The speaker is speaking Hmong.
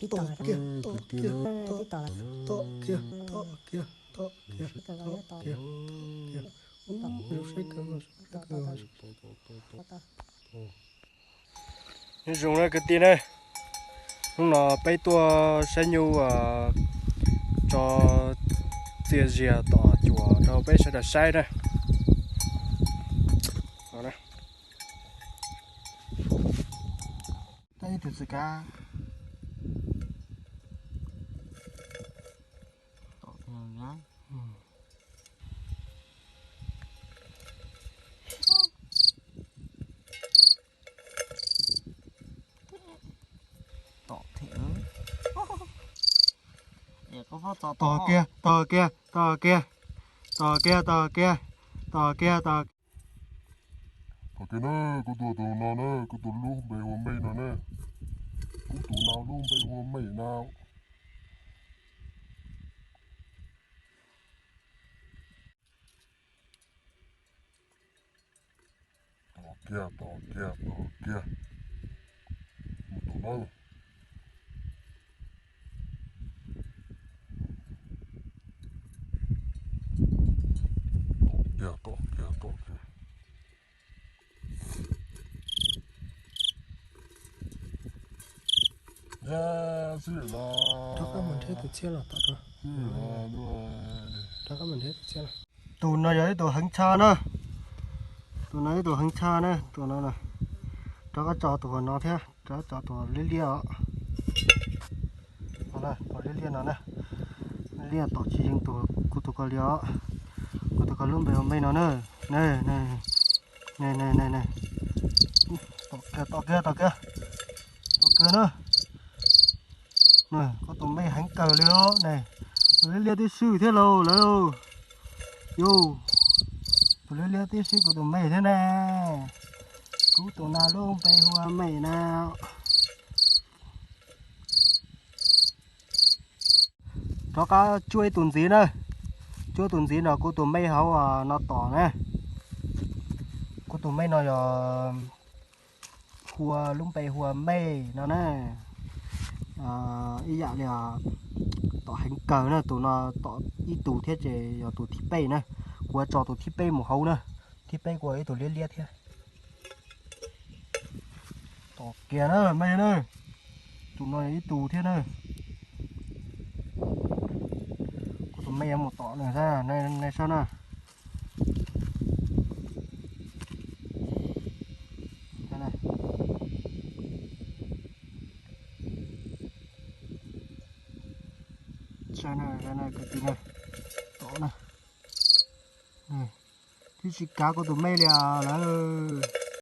Tom kiag, tom kiag, tom kiag, tom kiag, tom kiag, tom kiag. Ub, zoo saib kawg, zoo saib kawg. Nyob zoo na kwv tij na, hnub no peb tuaj saib nyuj tso txias zias tom cuam rau peb sawv daws saib na. Ib tug txiv kab. Tom kiag, tom kiag, tom kiag, tom kiag, tom kiag, tom kiag, tom kiag na, kuv tus no na, kuv tus lub npe hu ua Mej no na. Kuv tus no lub npe hu ua Mej no. Tom kiag, tom kiag, tom kiag. Mus tom na. Tom kiag, tom kiag, tom kiag. Rov qab mus nrhiav tus tshiab los tom rau. Rov qab mus nrhiav tus tshiab los. Tus no yog ib tus heev tshaj na. Tus no ib tus heev tshaj na, tus no na. Rov qab tso tus no thiab, rov qab tso tus liab liab os. Tus liab liab no na. Liab tom tsis yeej tus kuv tus ko li os. Kuv tus ko lub npe hu Mej no na. Tom kiag, tom kiag, tom kiag. Tom kiag na. Koj tus Mej heev kawg li os ne. Tus liab liab tib si thiab lauj lawm. Yus, tus liab liab tib si kuv tus Mej thiab ne. Kuv tus no lub npe hu ua Mej na. Rov qab tsuab ib tug ntxiv na. Tsuab tus ntxiv no kuv tus Mej hauv no tom na. Kuv tus Mej no yog hu ua lub npe hu ua Mej no na. Ib yam li tom heev kawg na, tus no tom ib tug thiab ces yog tus thib peb na. Kuv yuav tso tus thib peb mus hauv na. Thib peb kuj ib tug liab liab thiab. Tom kiag na Mej na. Tus no ib tug thiab na. Kuv tus Mej yuav mus tom nws thiab, nej saib na. Saib na, kwv tij na, tom na. Twb tsis kav kuv tus Mej li lawm.